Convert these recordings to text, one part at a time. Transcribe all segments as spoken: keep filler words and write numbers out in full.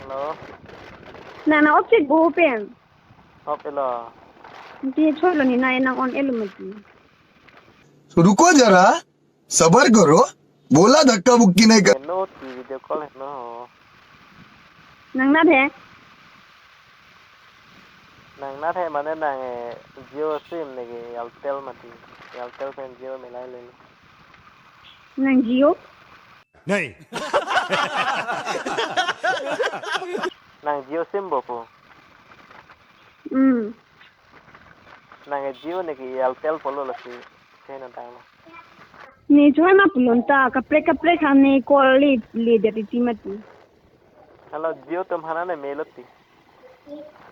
Hello. Nang nang off chek bo pen. Off-elo. Ti cholo ni nai nang on-elo mati. तो रुको जरा, सबर करो, बोला धक्का मुक्की नहीं कर। Heno ti video call heno. Nang nat he? Nang nat he mane nang eh, Jio sim neke Airtel mati. Airtel pen Jio milai le. Nang Jio? Nei. Nang Jio sim bo pu. Hmm. Nang Jio neke Airtel pulo lasi. Chena tanglo. Ne chua ma pulon ta kaprek kaprek ha ne call le le de ti mati. Hello Jio tum hana ne melo ti.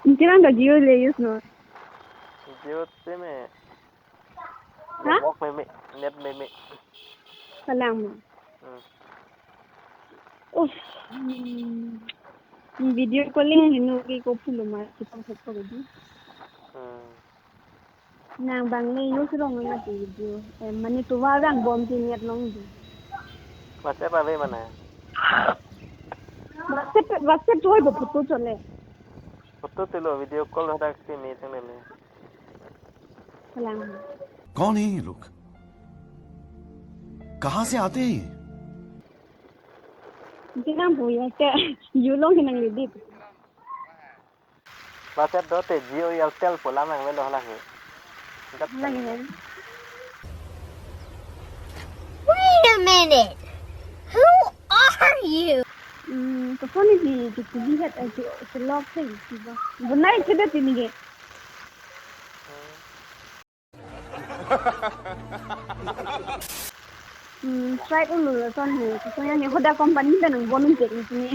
Intirang ka Jio le use non. Jio sim e. Ha? Network meme, net meme. Kalang ma. Hmm. Uff. Hmm. Video calling heno ke ko pulo ma kita sokpo di. Hmm. Nang bang le use rong na ti video. Eh, mane tovar rangbom ti net long di. WhatsApp ave mane. WhatsApp, WhatsApp choi bo photo chole. Photo tulo video call hadak si meeting le. Kalang. कौन है ये लोग? कहाँ से आते हैं ये? Kinang bu ya ke yulong hinang lidip. WhatsApp do te Jio Airtel pu lam nang melo lagi. Lagi ya. Wait a minute. Who are you? Hmm, to phone di di di het ajo selok se di ba. Bunai ke de tini ke. Hmm, strike ulu lason he. Soalnya ni hoda company pen nang bonun cek ni sini.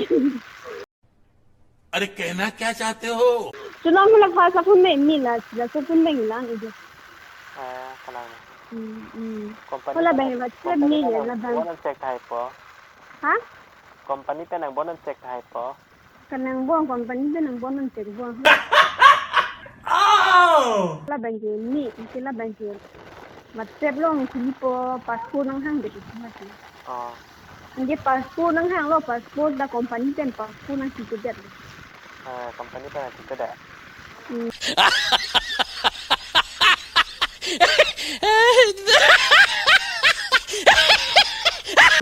अरे कहना क्या चाहते हो? Chulong mula phasa phone me mi la la so phone me lang ijo. Ah, kalang. Hmm, hmm. Company. Hola pen bang WhatsApp company ni pen ya nang la bang. Bonun cek hai po. Ha? Company pen nang bonun cek hai po. Kanang bong company pen nang bonun cek bong. Oh! La bang ke ni, ke la bang ke. WhatsApp long kuli po passport nang hang de ke mati. Oh. Nge passport nang hang lo passport da company pen passport nang si ke det. Ah, company pen nang si ke det. Hmm.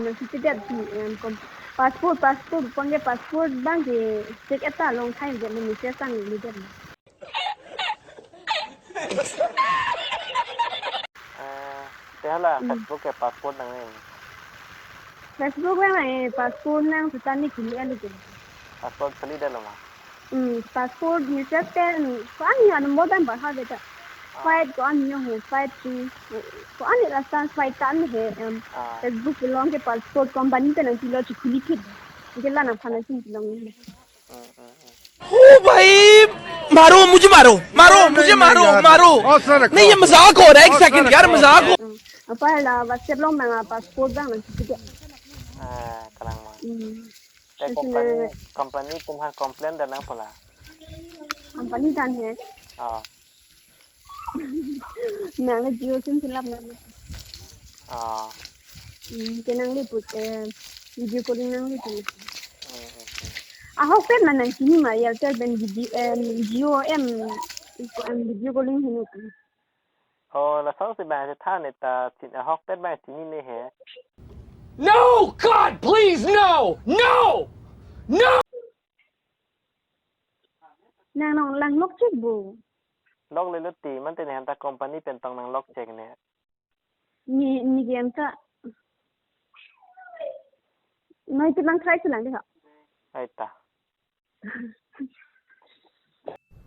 Nang si ke det si em kom passport passport pangge passport bang ke cek eta long thai je ni se sang ni det. Eh, te hala Hmm. Facebook ke passport nang ni. Facebook nang eh passport nang sutan ni kini ali ke. Passport kali dah lama. Hmm, passport ni se pen ko-an ni anu modern ba ha beta. Ah. Five ko-an ni ho five three ko-an ni rasa five tan he em Ah. Facebook long ke passport company pen nang pilo chikuli phit. Ke la nang phana sing long ni. ओ भाई, मारो, मुझे मारो, मारो, मुझे मारो, मारो। नहीं, ये मजाक हो रहा है, एक सेकंड यार, मजाक हो। Apa la WhatsApp long nang passport bang nang sisi. Ah, kalang ma. Hmm. Te Terus company, na company tum ha complain dan nang pola. Company dan he. Ah. Nang Jio sim silap nang. Ah. Hmm, ke nang liput eh video calling nang liput. Hmm, hmm, hmm. Ahok pen ma nang chini ma Airtel pen video em Jio em em video calling hinu. Oh, lason si bang than ta chin ahok pen bang chini ne he. No, God, please, no! No! No! Nang nang lang lok chek bo. Lok le lo ti, mante ne han ta company pen tong nang lok chek ne. Ni ni game ta. Noi ti lang try si lang di ha. Ai ta.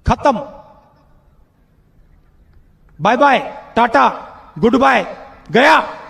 खत्म। Bye bye, tata, goodbye, गया।